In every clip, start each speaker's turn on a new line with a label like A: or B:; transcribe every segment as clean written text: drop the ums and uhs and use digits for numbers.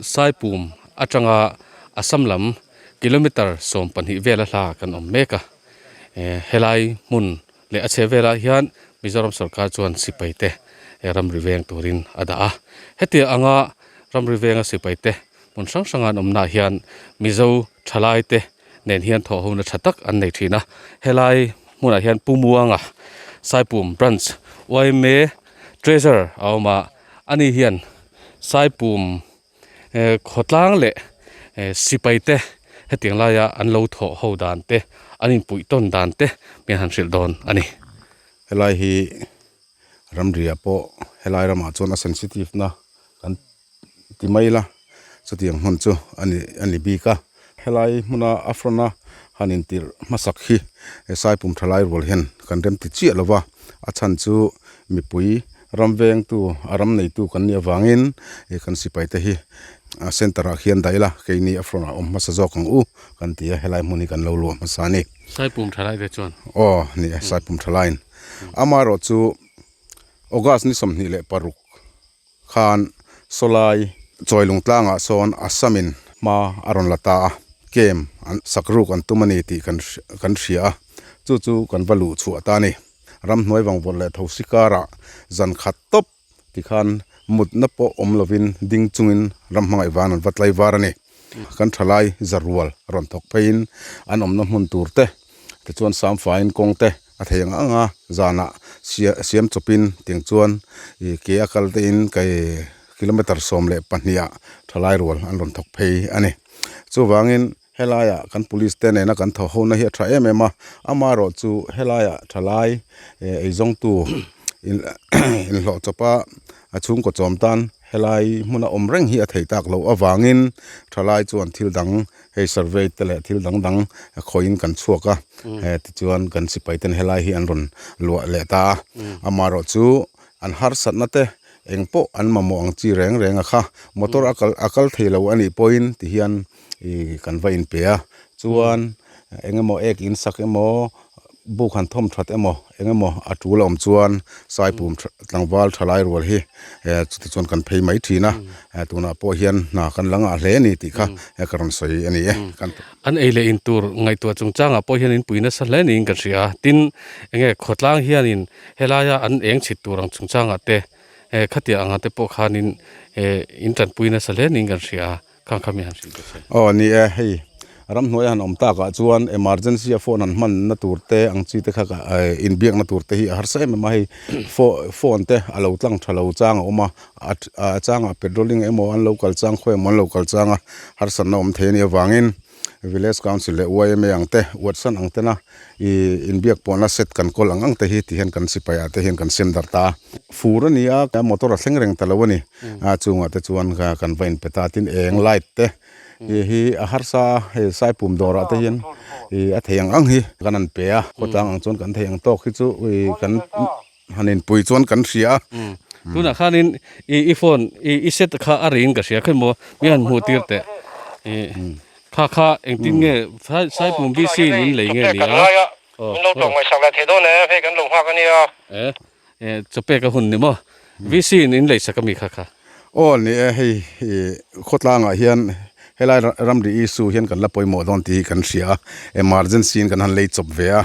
A: Saipum atanga Assam lam kilometer 12 vela hla kan awm mek a. Helai hmun leh a chhe velah hian Mizoram sorkar chuan sipai te ramri veng turin a dah a. Hetiang anga ramri venga sipai te hmun hrang hranga an awmnaah hian Mizo thalai te nen hian thawh hona tha tak an nei thin a. Helai hmunah hian Pu Muanga Saipum Branch yma Treasurer a awm a, ani hian Saipum khawtlang leh sipai te hetiang laia an lo thawh ho dan te an inpuih tawn dan te min han hrilh dawn a ni.
B: Helai hi ramriah pawh helai ramah chuan a sensitive na kan ti mai la chutiang hmun chu a ni a ni bik a helai hmuna a front a han intirh hmasak hi saipum thalai rual hian kan rem ti chiah lo va a chhan chu mipui Ram vengtu, a ram neitu kan nih avangin ih kan sipai te hi center ah khian daih ila keini a front ah awm hmasa zawk ang u kan ti a, helai hmun hi kan lo luah hmasa a ni.
A: Saipum thalai te chuan.
B: Aw ni e, Saipum thalaiin. Amaherawh chu August ni 26 khan Sawlai Chawilung tlangah sawn Assam in hma a rawn la ta a, camp an sak ruk an tum a ni tih kan kan hria a, chu chu kan va luh chhuah ta a ni. Ramhnuai vangvawrh leh thosi karah zan khat tawp tikhan mutna pawh awm lovin ding chungin ram hmangaih van an va tlai var a ni. Kan thalai zarual rawn thawk pheiin an awmna hmun tur te tichuan samfaiin kawng te a thei ang ang a, zanah siam chawpin tiang chuan ih ke a kal tein kei kilometre 12 ah thalai rual an rawn thawk phei a ni. Chuvangin. Helaiah kan police te nena kan thaw hona hi a tha em em a, amaherawh chu helaiah thalai eizawngtu inhlawh chawpa a chhungkaw chawm tan helai hmuna awm reng hi a thei tak loh avangin thalai chuan thil dang hei survey te leh thil dang dang khawihin kan chhuak a, tichuan kan sipai ten helai hi an rawn luah leh ta a, amaherawh chu an harsatna te eng pawh an mamawh ang chi reng reng a kha motor a kal a kal thei lo a nih pawhin tihian. Ih kan va inpe a chuan eng emaw ek in sak emaw buk han thawm that emaw eng emaw a tul a awm chuan saipum tlangval thalai rual hi eh chuti chuan kan phei mai thin a eh tunah pawh hian hna kan la ngah hle a ni tih kha he ka rawn sawi a ni e kan
A: An ei leh in tur ngaihtuah chungchangah pawh hian in pui nasa hle niin ka hria a tin eng nge khawtlang hianin helaia an eng chhit tur ang chungchangah te eh khatiang anga te pawh khanin eh in tanpui nasa hle niin kan hria a. Khang kha mi han hrilh ta che.
B: Aw ni e, hei ramhnuai a han awm takah chuan emergency a phone han hmanna tur te ang chi te kha ka inbiakna tur te hi a harsa em em a, hei phone te a lo tlang tha lo chang a awm a, a changah petroling emaw an lo kal chang khawi emaw an lo kal chang a harsatna awm thei a nih avangin village council leh yma ang te whatsapp ang tena ih inbiak pawhna set kan kawl ang ang te hi ti hian kan sipai ah te hian kan sem darh ta a. Fur a ni a, motor a thleng reng ta lo a ni. A chungah te chuan kan va inpe ta tin eng light te ih hi a harsa a, hei saipum dawrah te hian ih a thei ang ang hi kan han pe a, khawtlang ang chuan kan thei ang tawk hi chu ih kan han inpui chuan kan hria a.
A: Tunah khanin ih i phone ih i set kha a ring ka hria khawi maw mi han hmuh tir teh ih kha kha engtin nge saipum VC in in lei nge ni a aw e. Eh chawpek a hun ni maw? VC in in lei sak ami kha kha.
B: Aw ni e, hei khawtlangah hian helai ramri issue hian kan la pawimawh dawn tih hi kan hria a, emergency in kan han lei chawp ve a,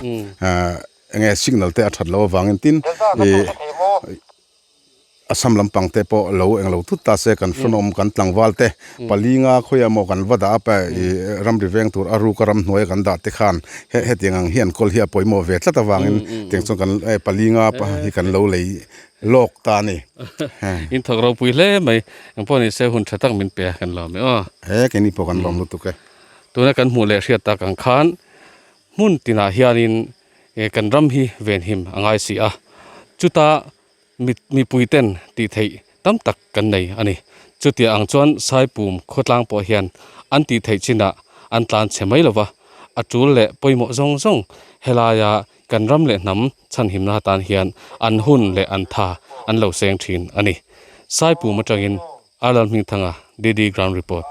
B: enge signal te a that loh avangin tin ih Assam lampang te pawh lo englo thut ta se kan hrawnawm kan tlangval te palinga khawiah maw kan va dah a pa ih ramri veng tur a ruk a ramhnuai a kan dah te khan he hetiang ang hi an kawl hi a pawimawh ve tlat avangin tiang chuan kan palinga hi kan lo lei lawk ta a ni.
A: In thawk ropui hle mai engpawh ni se hun tha tak min pe a kan lawm e aw.
B: He keini pawh kan lawm lutuk e.
A: Tuna kan hmuh leh hriat tak ang khan hmun tinah hianin kan ram hi venhim a ngai si a chuta Mipui ten tih theih tam tak kan nei a ni. Chutiang ang chuan Saipum khawtlang pawh hian an tih theih chinah an tlan chhe mai lova, a tul leh pawimawh zawng zawng helaia kan ram leh hnam chhanhimna atan hian an hun leh an tha an lo seng thin a ni. Saipum atangin Arlal Hmingthanga, DD Ground Report.